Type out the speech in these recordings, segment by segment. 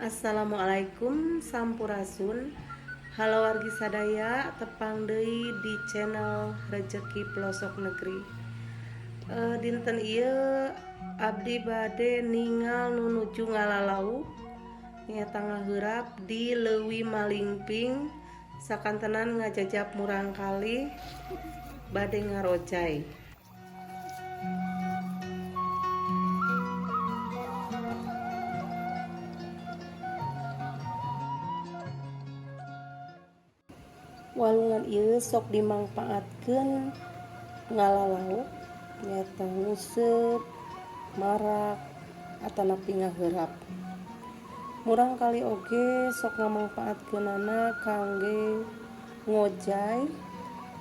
Assalamualaikum sampurasun. Halo wargi sadaya, tepang deui di channel Rejeki Pelosok Negeri. Dinten ieu abdi bade ningal nu nuju ngala lauk nyaeta ngaheurap di Leuwi Malingping, sakantenan ngajajap murangkalih bade ngarojay. Walungan ieu sok dimangpaatkeun ngala lauk, nyaeta nguseup, marak, atanapi ngaheurap. Murangkalih oge sok ngamangpaatkeunana kangge ngojay,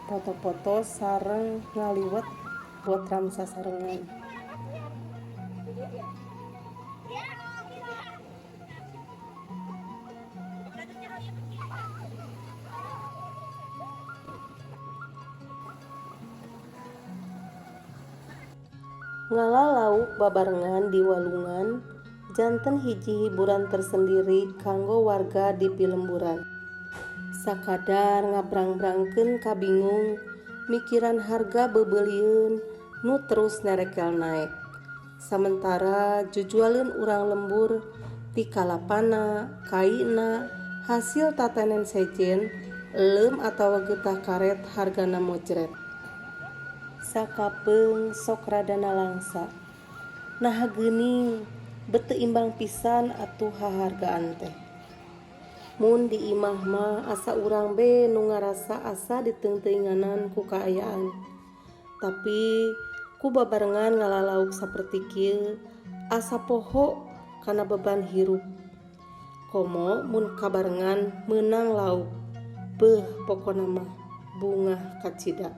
foto-foto sareng ngaliwet botram sasarengan. Ngala lauk babarengan di walungan janten hiji hiburan tersendiri kanggo warga di pilemburan. Sakadar ngabrang-brangkeun kabingung mikiran harga beubeulieun nu terus nerekel naek. Samentara jujualeun urang lembur ti kalapana, kaina, hasil tatanen sejen, eleum atawa getah karet hargana mojret. Sakapeung sok rada nalangsa. Naha geuning bet teu imbang pisan atuh hahargaan teh. Mun di imah mah asa urang be nu ngarasa asa diteungteuinganan ku kaayaan. Tapi ku babarengan ngalalauk saperti kieu asa poho kana beban hirup. Komo mun kabarengan meunang lauk. Beuh, pokona mah bungah kacida.